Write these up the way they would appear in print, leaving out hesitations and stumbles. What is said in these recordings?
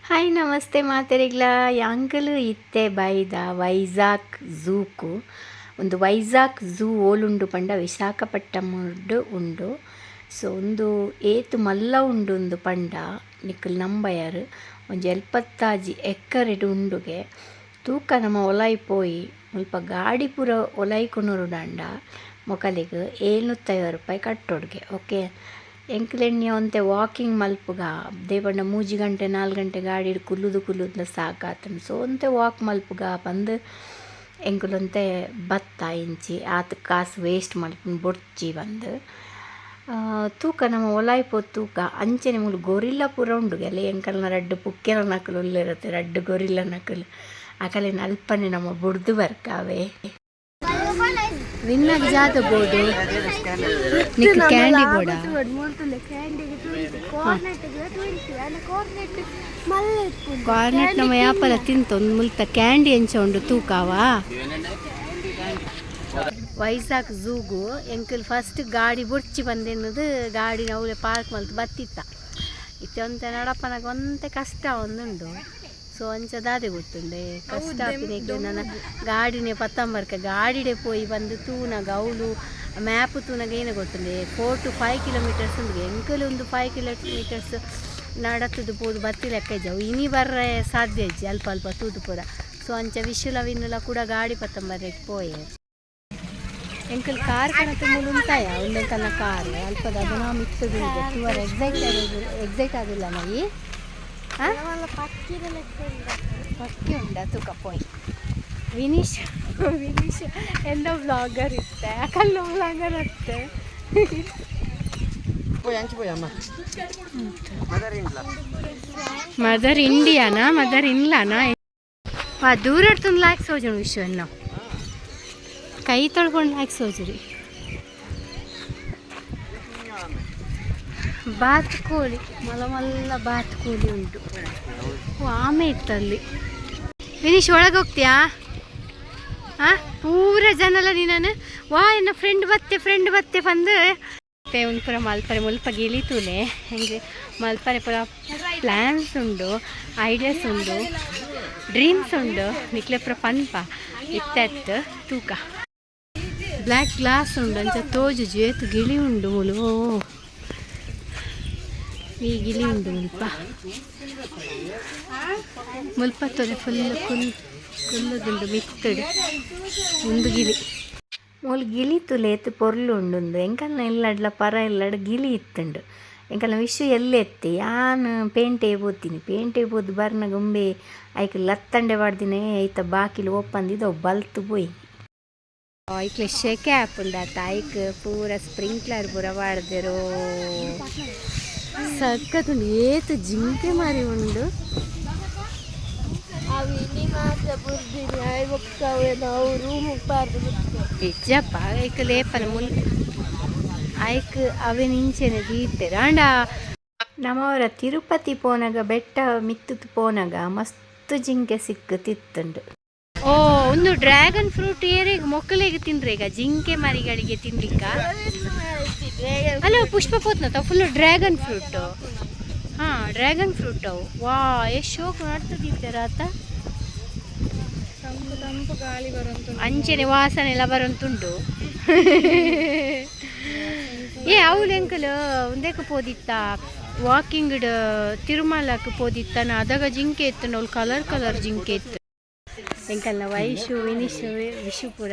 Hi, namaste ಮಾತೆರೆಗ್ಲ. ಯಾಂಕುಲು ಇತ್ತೆ ಬೈದ ವೈಜಾಗ್ ಝೂಕು. ಒಂದು ವೈಜಾಗ್ ಝೂ ಓಲುಂಡು ಪಂಡ ವಿಶಾಖಪಟ್ಟಣಡ್ ಉಂಡು. ಸೊ ಉಂದು ಏತ್ ಮಲ್ಲ ಉಂಡು ಉಂದು ಪಂಡ ನಿಕುಲು ನಂಬಯರ್. ಒಂಜಿ 76 ಎಕರೆಡ್ ಉಂಡುಗೆ. ತೂಕ ನಮ ಒಲಾಯಿ ಪೋಯಿ. ಮುಲ್ಪ ಗಾಡಿ ಪೂರ ಒಲಾಯಿ ಕೊನೊರುಡಾಂಡ ಮೊಕಲೆಗ್ 750 ರೂಪಾಯಿ ಕಟ್ಟೊಡ್ಗೆ. ಓಕೆ, ಎಂಕ್ಲೆನ್ಯ ಒಂತೆ ವಾಕಿಂಗ್ ಮಲ್ಪುಗ. ದಾಯೆ 3 ಗಂಟೆ 4 ಗಂಟೆ ಗಾಡಿಡ್ ಕುಲ್ಲುದು ಕುಲ್ಲುದ್ಲ ಸಾಕಾತುಂಡು. ಸೊ ಒಂತೆ ವಾಕ್ ಮಲ್ಪುಗ ಪಂದ್ ಎಂಕುಲೊಂತೆ ಬತ್ತ ಇಂಚಿ. ಆತ್ ಕಾಸ್ ವೇಸ್ಟ್ ಮಲ್ಪುನು ಬೊಡ್ಚಿ ಪಂದ್. ತೂಕ, ನಮ ಒಲಾಯಿ ಪೋದು ತೂಕ. ಅಂಚನೆ ಮೂಲು ಗೊರಿಲ್ಲ ಪೂರ ಉಂಡು. ಎಲ್ಲೆ ಎಂಕಲ್ನ ರಡ್ಡ್ ಪುಕ್ಕೆಲನಕುಲು ಉಲ್ಲೆರತ್ತೆ, ರಡ್ಡ್ ಗೊರಿಲ್ಲನಕುಲು. ಅಕಲೆನ ಅಲ್ಪನೆ ನಮ ಬುಡ್ದು ಬರ್ಕಾವೆ. ವಿನ್ನಾಗ ಜಾತ ಬೋಡು ನಿಕ್? ಕ್ಯಾಂಡಿ ಬೋಡ? ಕಾರ್ನೆಟ್. ಕಾರ್ನೆಟ್ ನಮ್ಮ ಯಾಪಲ ತಿಂತ. ಒಂದು ಮುಲ್ತ ಕ್ಯಾಂಡಿ ಎಂಚ ಉಂಡು ತೂಕಾವ. ವೈಜಾಗ್ ಝೂಗು ಎಂಕಲ್ ಫಸ್ಟ್ ಗಾಡಿ ಬೊಡ್ಚಿ ಬಂದೆನ್ನದು. ಗಾಡಿ ಅವಳೆ ಪಾರ್ಕ್ ಮಲ್ತು ಬತ್ತಿತ್ತ. ಇತ್ತೆ ಒಂತೆ ನಡಪನಗ ಒಂತೆ ಕಷ್ಟ ಒಂದುಂಡು. ಸೊ ಅಂಚ ದಾದೆ ಗೊತ್ತುಂಡೆ, ಕಷ್ಟ ಆಪಿನೆಗ್ ನನ್ನ ಗಾಡಿನೇ ಪತ್ತಂಬರ್ಕ ಗಾಡಿಡೆ ಪೋಯಿ ಬಂದು ತೂನಗ, ಅವಳು ಮ್ಯಾಪ್ ತೂನಗ ಏನು ಗೊತ್ತುಂಡೆ, 4 ಟು 5 ಕಿಲೋಮೀಟರ್ಸ್ ಉಂಡು. ಎಂಕಲ್ ಒಂದು 5 ಕಿಲೋಮೀಟರ್ಸ್ ನಡತದು ಪೋದು ಬತ್ತಿ ಲೆಕ್ಕ ಇಜ್ಜಿ. ಅವು ಇನಿ ಬರ್ರೆ ಸಾಧ್ಯ ಇಜ್ಜಿ ಅಲ್ಪ ಅಲ್ಪ ತೂದು ಪೂರ. ಸೊ ಅಂಚ ವಿಶುಲ ವಿನ್ನುಲ ಕೂಡ ಗಾಡಿ ಪತ್ತಂಬರ್ರೆಗ್ ಪೋಯೆ. ಎಂಕಲ್ ಕಾರ್ ಕಣತ ಮೂಲು ಉಂತಾಯ. ಉಂದೆಂಕಲ್ನ ಕಾರ್ ಅಲ್ಪದ ಅದನ್ನ ಮಿತ್ತದು. ತೂವರ ಎಕ್ಸೈಟ್ ಎಕ್ಸೈಟ್ ಆದಿಲ್ಲ ನೈ? ಹಾಂ, ಪಕ್ಕಿ ಉಂಡ, ತೂಕ ಪೋಯ್. ವಿನೀಶ್, ವಿನೀಶ್ ಎಂದ ವ್ಲಾಗರ್ ಇತ್ತೆ? ಅಕಲ್ನ ವ್ಲಾಗರ್ ಅತ್ತೆ. ಅಂಚಿ ಪೋಯಿ ಅಮ್ಮ, ಮದರ್ ಇಂಡ್ಲಾ. ಮದರ್ ಇಂಡಿಯಾನಾ, ಮದರ್ ಇನ್ಲಾನಾ? ವಾ, ದೂರ ಲಾಯ್ಕ್ ಸೋಜುಂಡು. ವಿಶ್ವನ್ನ ಕೈ ತೊಳ್ಕೊಂಡು ಲಾಯ್ಕ್ ಸೋಜುರಿ. ಬಾತ್ಕೋಳಿ, ಮಲ್ಲ ಮಲ್ಲ ಬಾತ್ಕೋಳಿ ಉಂಟು. ಓ, ಆಮೆ ಇತ್ತಲ್ಲಿ. ವಿನೀಶ್, ಒಳಗೆ ಹೋಗ್ತೀಯಾ? ಹಾಂ, ಪೂರ ಜನಲ ನೀನು. ವಾ, ಎನ್ನ ಫ್ರೆಂಡ್ ಬತ್ತೆ, ಫ್ರೆಂಡ್ ಬತ್ತೆ ಬಂದು ಒಂದು ಪೂರ ಮಲ್ಪರೆ. ಮುಲ್ಪ ಗಿಳಿ ತೂಲೆ ಹೆಂಗೆ ಮಲ್ಪರೆ. ಪೂರ ಪ್ಲ್ಯಾನ್ಸ್ ಉಂಡು, ಐಡಿಯಾಸ್ ಉಂಡು, ಡ್ರೀಮ್ಸ್ ಉಂಡು. ನಿಕ್ಲೆ ಪೂರ ಪನ್ಪ ಇತ್ತೆ ತೂಕ. ಬ್ಲ್ಯಾಕ್ ಗ್ಲಾಸ್ ಉಂಡು, ಅಂಚ ತೋಜುಜು. ಏತು ಗಿಳಿ ಉಂಡು ಮೂಲು! ಈ ಗಿಳಿ ಉಂಡು ಮುಲ್ಪ. ಮುಲ್ಪ ತೋಲೆ ಫುಲ್ ಕುಲ್ ಕುಲ್ಲುದುಂಡು ಮಿತ್ತಡು. ಉಂದು ಗಿಳಿ. ಮೂಲು ಗಿಳಿ ತುಲೆ, ಏತ್ ಪೊರ್ಲು ಉಂಡುಂದು. ಎಂಕಲ್ನ ಇಲ್ಲಡ್ಲ ಪರ ಇಲ್ಲಡ್ ಗಿಳಿ ಇತ್ತುಂಡು. ಎಂಕಲ್ನ ವಿಷು ಎಲ್ಲೆತ್ತಿ ಯಾನ್ ಪೇಂಟೆ ಪೋತೀನಿ. ಪೇಂಟೆ ಪೋದು ಬರ್ನ ಗೊಂಬೆ ಐಕ್ ಲತ್ತಂಡೆ ಪಾಡ್ದಿನ. ಐತ ಬಾಕಿಲು ಓಪನ್ ಅವು ಬಲ್ತು ಪೋಯಿ. ಐಕ್ಲೆ ಶೆಕೆ ಆಪುಂಡಾತ, ಐಕ್ ಪೂರ ಸ್ಪ್ರಿಂಕ್ಲರ್ ಪೂರ ಪಾಡ್ದೆರು. ಸಖತ್ ಉಂಡು. ಏತ್ ಜಿಂಕೆ ಮಾರಿ ಉಂಡು! ಅವು ಇನಿ ಮಾತ್ರ ಬುರ್ದಿನಿ ಆಯ್ ಬೊಕ್ಕ ನಾವು ರೂಮ್ ಪಾರ್ದು. ಇಜ್ಜಪ್ಪ, ಐಕ್ ಲೇಪನ ಮುಲ್ ಐಕ್ ಅವೆನ್ ಇಂಚೆನೆ ದೀತೆರ್. ಆಂಡ ನಮ್ಮವರ ತಿರುಪತಿ ಪೋನಗ, ಬೆಟ್ಟ ಮಿತ್ತುತು ಪೋನಗ ಮಸ್ತ್ ಜಿಂಕೆ ಸಿಕ್ಕು ತಿತ್ತುಂಡು. ಓ, ಒಂದು ಡ್ರ್ಯಾಗನ್ ಫ್ರೂಟ್ ಏರೆಗ್ ಮೊಕ್ಕಲೆಗ್ ತಿಂದ್ರೆ ಈಗ ಜಿಂಕೆ ಮರಿಗಳಿಗೆ ತಿನ್ಲಿಕ್ಕ? ಅಲ್ಲ, ಪುಷ್ಪ ಪೋತ್ನತ ಫುಲ್ ಡ್ರ್ಯಾಗನ್ ಫ್ರೂಟ್. ಹಾ, ಡ್ರ್ಯಾಗನ್ ಫ್ರೂಟ್ ಅವು. ವಾ, ಎಷ್ಟು ಶೋಕ್ ಮಾಡ್ತದಿದ್ದಾರ ಆತ. ತಂಪು ತಂಪು ಗಾಳಿ ಬರುವಂತ. ಅಂಚೆನೆ ವಾಸನೆ ಎಲ್ಲ ಬರೋಂತುಂಟು. ಏ, ಅವ್ಲು ಎಂಕಲ್ ಉಂದೆಕ್ ಪೋದಿತ್ತ, ವಾಕಿಂಗ್ ತಿರುಮಲಕ್ಕೆ ಪೋದಿತ್ತಾನ, ಅದಾಗ ಜಿಂಕೆ ಇತ್ತು. ಅವ್ಳು ಕಲರ್ ಕಲರ್ ಜಿಂಕೆ ಇತ್ತು. ಎಂಕಲ್ನ ವೈಶು, ವಿನಿಶು, ವಿಶು ಪೂರ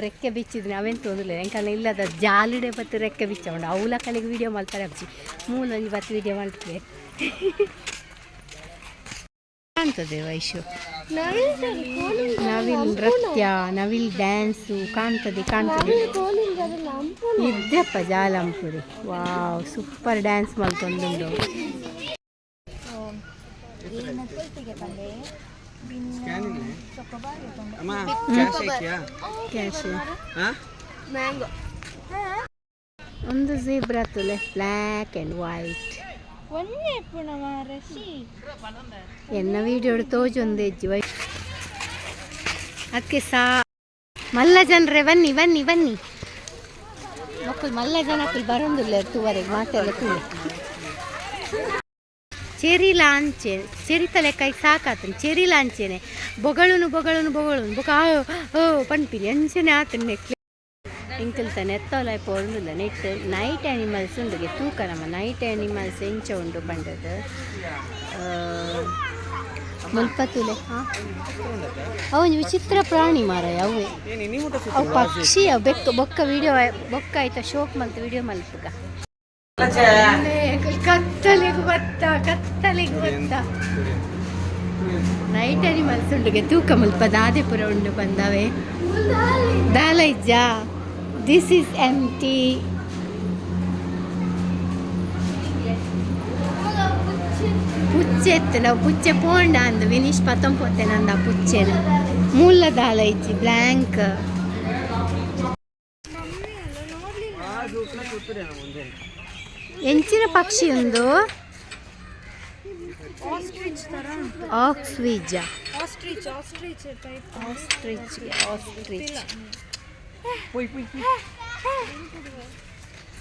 ರೆಕ್ಕೆ ಬಿಚ್ಚಿದ್ನಿ. ಅವೆಂತ ತೊಂದ್ರೆ ಎಂಕಲ್ನ ಇಲ್ಲದ ಜಾಲಿಡೆ ಬತ್ತು ರೆಕ್ಕೆ ಬಿಚ್ಚ ಉಂಡು. ಅವ್ಲ ಕಲೆಗೆ ವಿಡಿಯೋ ಮಲ್ತಾರೆ ಅಜ್ಜಿ. ಮೂಲೊಂಜಿ ಬತ್ತು ವಿಡಿಯೋ ಮಲ್ತದೆ ಕಾಣ್ತದೆ. ವೈಶು, ನವಿಲ್ ನೃತ್ಯ, ನವಿಲ್ ಡ್ಯಾನ್ಸು ಕಾಣ್ತದೆ, ಕಾಣ್ತದೆ. ಇದ್ದಪ್ಪ ಜಾಲಂಪುರಿ. ವಾವ್, ಸೂಪರ್ ಡ್ಯಾನ್ಸ್ ಮಲ್ತೊಂದುಂಡು. ಸ್ಕ್ಯಾನಿಂಗ್ ಅಮ್ಮ, ಕ್ಯಾಶ್ ಹಾಕಿಯಾ? ಕ್ಯಾಶ್. ಹಾ. ಮ್ಯಾಂಗೋ. ಒಂದು ಜೀಬ್ರಾ ತುಲೆ, ಬ್ಲ್ಯಾಕ್ ಆ್ಯಂಡ್ ವೈಟ್. ಒಂಜೆ ಪುಣ ಮಾರಸಿ. ಎನ್ನ ವಿಡಿಯೋಡು ತೋಜೊಂದು ಹೆಜ್ಜೆ ವೈ. ಅದಕ್ಕೆ ಸಾ ಮಲ್ಲ ಜನರೇ, ಬನ್ನಿ ಬನ್ನಿ ಬನ್ನಿ. ಮಕ್ಕಳು ಮಲ್ಲ ಜನಕ್ಕಲು ಬರೋದಿಲ್ಲ ತೂವರೆಗೆ. ಮಾತೆಲ್ಲ ತೂವೆ. ಚೆರಿಲ ಅಂಚೆ ಚೆರಿತ ಲೆಕ್ಕ ಸಾಕಾತನ್ ಚೆರಿಲ ಅಂಚೆನೆ ಬೊಗಳುನು ಬೊಗಳುನು ಬೊಗಳುನು ಬೊಕ ಓ ಪನ್ಪಿನಿ ಅಂಚೆನೆ ಆತನ್ ನೆಕ್ಲೆ ಎಂಕಲ್ತ ನೆತ್ತೋಲ ಪೋಂಡುಲ್ಲ ನೆಟ್ ನೈಟ್ ಆನಿಮಲ್ಸ್ ಉಂಡುಗೆ ತೂಕ ನಮ್ಮ ನೈಟ್ ಆನಿಮಲ್ಸ್ ಎಂಚ ಉಂಡು ಪಂಡದು ಮುಲ್ಪ ತೂಲೆ. ಹಾಂ, ಅವೊಂಜಿ ವಿಚಿತ್ರ ಪ್ರಾಣಿ ಮಾರಾಯ ಅವೇ. ಏನು ನೀವು? ಅವು ಪಕ್ಷಿ ಅವು. ಬೆಕ್ಕ ಬೊಕ್ಕ ವಿಡಿಯೋ ಬೊಕ್ಕ ಆಯ್ತಾ ಶೋಕ್ ಮಲ್ತು ವಿಡಿಯೋ ಮಲ್ಪುಗ. ಕತ್ತಲೆಗ್ ಬತ್ತ, ಕತ್ತಲೆಗ್ ಬತ್ತ. ನೈಟ್ ಅನಿಮಲ್ಸ್ ಉಂಡುಗೆ ತೂಕ ಮುಲ್ಪ ದಾದೆ ಪೂರ ಉಂಡು ಬಂದವೆ. ದಾಲ ಇಜ್ಜಾ? This is empty. ಪುಚ್ಚೆ ಇತ್ತು ನಾವು ಪುಚ್ಚೆ ಪೋಂಡ ಅಂದು ವಿನೀಶ್ ಪತ್ತೊಂಪೋತೆ ನಂದ ಪುಚ್ಚೆನ ಮೂಲ ದಾಲ ಇಜ್ಜಿ, ಬ್ಲ್ಯಾಂಕ್. ಮುಂದೆ. ಎಂಚಿನ ಪಕ್ಷಿ ಒಂದು? ಆಸ್ಟ್ರಿಚ್ ತರ. ಆಕ್ಸ್ವಿಜ. Ostrich, ostrich type. Ostrich, ostrich. ಪೊಯ್ ಪೊಯ್ ಪೊಯ್.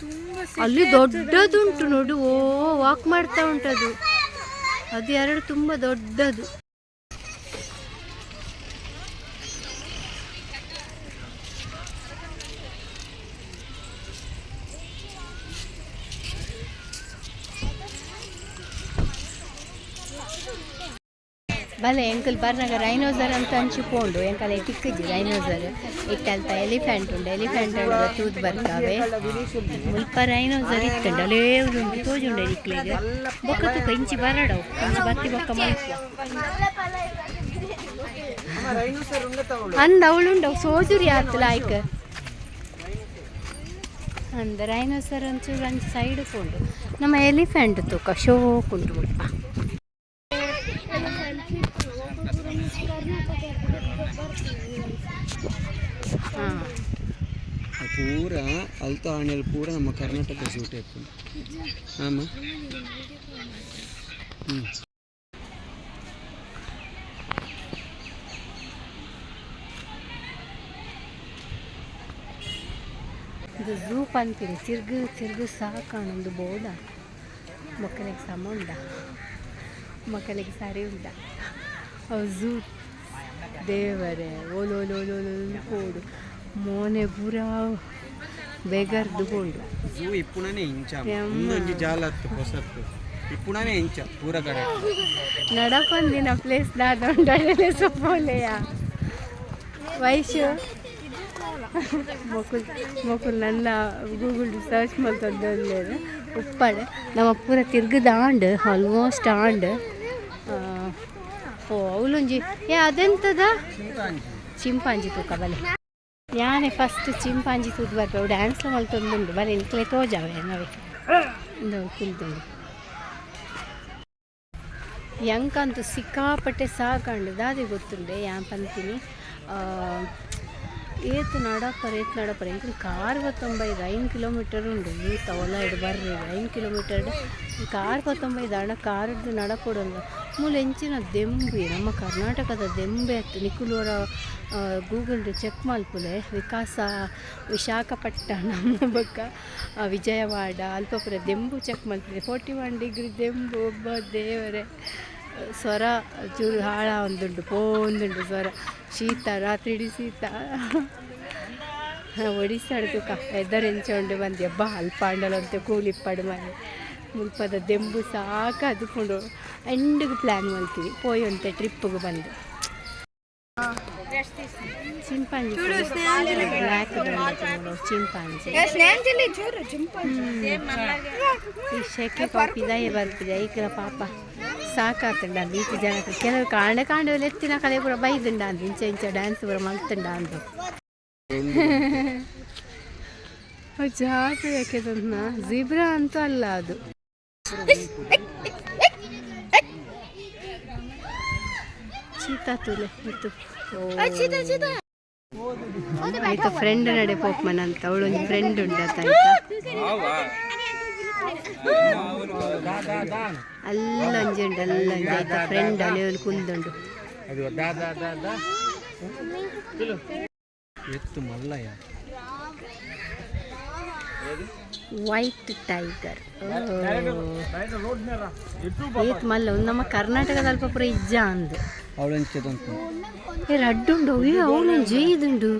ತುಂಬಾ. ಅಲ್ಲಿ ದೊಡ್ಡದುಂಟು ನೋಡು. ಓ, ವಾಕ್ ಮಾಡ್ತಾ ಉಂಟದು. ಅದು ಎರಡು ತುಂಬ ದೊಡ್ಡದು. ಬಲೆ ಎಂಕಲ್ ಬರ್ನಾಗ ರೈನೋಸರ್ ಅಂತ ಅಂಚಿಪೋಂಡು ಎಂಕಲೆ ತಿಕ್ಕುಜಿ ರೈನೋಸರ್ ಇಟ್ಟಲ್ತ. ಎಲಿಫೆಂಟ್ ಉಂಡು, ಎಲಿಫೆಂಟ್ ಉಂಡು, ತೂದು ಬರ್ತಾವೆ. ಮುಲ್ಪ ರೈನೋಸರ್ ಇತ್ತುಂಡು, ಅಲೇ ಉಂಡು, ತೋಜುಂಡು ನಿಕ್ಲೆಗ್. ಬೊಕ್ಕ ತೂಕ, ಇಂಚಿ ಬರಡವು, ಇಂಚಿ ಬತ್ತಿ ಬೊಕ್ಕ ಮಲ್ಪ. ಅಮ್ಮ, ರೈನೋಸರ್ ಉಂಡ ತಗೊಳ್ಳು. ಅಂದ ಅವಳುಂಡು ಸೋಜುರಿ ಆತಲ ಆಯ್ಕ. ಅಂದ ರೈನೋಸರ್ ಒಂಚೂರು ಅಂಚು ಸೈಡ್ ಪೋಂಡು. ನಮ್ಮ ಎಲಿಫೆಂಟ್ ತೂಕ, ಶೋಕ್ ಉಂಟು ಮುಲ್ಪ. ಹಾಂ. ಪೂರ ಅಲ್ತ ಆಣೆಲ್ ಪೂರ ನಮ್ಮ ಕರ್ನಾಟಕ ಝೂ ಟೈಪ್ ಆಮ. ಹ್ಞೂ. ಇದು ಝೂ ಪನ್ಪಿನಿ. ತಿರ್ಗು ತಿರ್ಗು ಸಾಕಾಣೊಂದು ಬೋರ್ಡ. ಮಕ್ಕಳಿಗೆ ಸಮ ಉಂಡ, ಮಕ್ಕಳಿಗೆ ಸರಿ ಉಂಡ ಅವು ಝೂ. ದೇವರೇ, ಓಲೋಲೋಲೋಲೋ ಪೋಡು ಮೋನೆ ಪೂರ ಬೆಗರ್ದು ಪೋಂಡು. ಝೂ ಇಪ್ಪುಣನೇ ಇಂಚ ಒಂದೊಂಜಿ ಜಾಲತ್ತು ಹೊಸತ್ತು ಇಪ್ಪುಣನೇ ಇಂಚ ಪೂರ ಕಡೆ. ನಡಪಂದಿನ ಪ್ಲೇಸ್ ದಾದ ಉಂಡಲೆ ಸೊಪ್ಪೋಲೆಯ ವೈಶು. ಮೊಕುಲ್ ಮೊಕುಲ್ ನನ್ನ ಗೂಗಲ್ ಸರ್ಚ್ ಮಲ್ತೊಂದು ಉಪ್ಪಡ್. ನಮ್ಮ ಪೂರ ತಿರ್ಗದ ಆಂಡ್, ಆಲ್ಮೋಸ್ಟ್ ಆಂಡ್. ಓ, ಅವಲೊಂಜಿ ಏ ಅದೆಂತದ? ಚಿಂಪಾಂಜಿ. ಚಿಂಪಾಂಜಿ ತೂಕ ಬಲೆ. ಯಾನೆ ಫಸ್ಟ್ ಚಿಂಪಾಂಜಿ ತೂದು ಬರ್ಪೆ. ಡ್ಯಾನ್ಸ್ ಮಲ್ತೊಂದುಂಡು, ಬಲೆ ನಿಕ್ಲೆ ತೋಜಾವೆ ನಾವೇ. ಇಂದು ಕುಲ್ದುಂಡು. ಎಂಕಂತೂ ಸಿಕ್ಕಾಪಟ್ಟೆ ಸಾಕಂಡು. ದಾದೆ ಗೊತ್ತುಂಡೆ ಯಾನ್ ಪಂತೀನಿ, ಏತ್ ನಡಪರ್, ಏತ್ ನಡಪರ್. ಎಂಕಲ್ ಕಾರ್ ಬತ್ತೊಂಬೈದು 5 ಕಿಲೋಮೀಟರ್ ಉಂಡು ಈತ ಒಲ ಇಡು ಬರ್ರಿ. 5 ಕಿಲೋಮೀಟರ್ ಕಾರ್ ಬತ್ತೊಂಬೈದು ಅಣ್ಣ ಕಾರದ್ದು ನಡಪೊಡೊಂದು. ಮೂಲು ಎಂಚಿನ ದೆಂಬಿ, ನಮ್ಮ ಕರ್ನಾಟಕದ ದೆಂಬೆ ಅತ್ತು. ನಿಕುಲು ಒರ ಗೂಗಲ್ಡ್ ಚೆಕ್ ಮಲ್ಪುಲೆ. ವಿಕಾಸ ವಿಶಾಖಪಟ್ಟಣ ಬೊಕ್ಕ ವಿಜಯವಾಡ ಅಲ್ಪ ಪೂರ ದೆಂಬು ಚೆಕ್ ಮಲ್ಪುಲೆ. 41 ಡಿಗ್ರಿ ದೆಂಬು. ಒಬ್ಬ ದೇವರೇ, ಸ್ವರ ಚೂರು ಹಾಳಾವೊಂದುಂಡು, ಪೋವೊಂದುಂಡು ಸ್ವರ. ಶೀತ, ರಾತ್ರಿ ಇಡೀ ಶೀತ. ಒಡಿಸ್ಸಾಡ್ ತೂಕ ವೆದರ್ ಎಂಚ ಉಂಡು ಬಂದು. ಅಬ್ಬಾ, ಅಲ್ಪ ಆಂಡಲಂತೆ ಕೂಲಿಪ್ಪಡು ಮನೆ. ಮುಲ್ಪದ ದೆಂಬು ಸಾಕು ಅದುಕೊಂಡು ಎಂಡಿಗೆ ಪ್ಲ್ಯಾನ್ ಮಲ್ತೀವಿ ಪೋಯೊಂತೆ ಟ್ರಿಪ್ಪಿಗೆ ಬಂದು. Chimpanzee, black chimpanzee. ಸ್ನೇಹಿತಲ್ಲಿ ಚೂರು ಚಿಂಪಾಂಜಿ. ಈ ಶೆಕೆ ಪಾಪಿದಾಯ ಬರ್ಪಿದೆ ಈಕಲ ಪಾಪ ಸಾಕಾತುಂಡ ಅಂದು. ಈತ ಜನ ಕೆಲವು ಕಾಂಡ ಕಾಂಡ ಎತ್ತಿನ ಕಲೆ ಪೂರ ಬೈದುಂಡ ಅಂದು. ಇಂಚ ಇಂಚ ಡ್ಯಾನ್ಸ್ ಪೂರ ಮಲ್ತುಂಡ ಅಂದು. ಜಾತ್ರೆ ಯಾಕೆ? ಜೀಬ್ರಾ ಅಂತೂ ಅಲ್ಲ ಅದು. ಚೀತಾ ತೂಲೆ ಇತ್ತು. ಆಯ್ತಾ, ಫ್ರೆಂಡ್ ನಡೆ ಪೋಪ್ಮನ್ ಅಂತ. ಅವಳೊಂದು ಫ್ರೆಂಡ್ ಉಂಡತ್ತ, ಆಯ್ತಾ? ಅಲ್ಲೊಂಜಿ ಉಂಡು, ಅಲ್ಲೊಂಜಿ ಆಯ್ತಾ ಫ್ರೆಂಡ್. ಅಲ್ಲಿ ಅವಳು ಕುಲ್ದುಂಡು. ಅದು ದಾ ದಾ ದಾ ದಾ ಎತ್ತು ಮಲ್ಲಯ್ಯ. ವೈಟ್ ಟೈಗರ್ ಏತ್ ಮಲ್ಲ ಉಂದು ನಮ್ಮ ಕರ್ನಾಟಕದ ಅಲ್ಪ ಪೂರ ಇಜ್ಜ ಅಂದ್. ಅವಳಂಚೆ ಉಂಟು. ಏ, ರಡ್ಡುಂಡು. ಏ, ಅವಳೊಂಜಿ ಇದುಂಡು.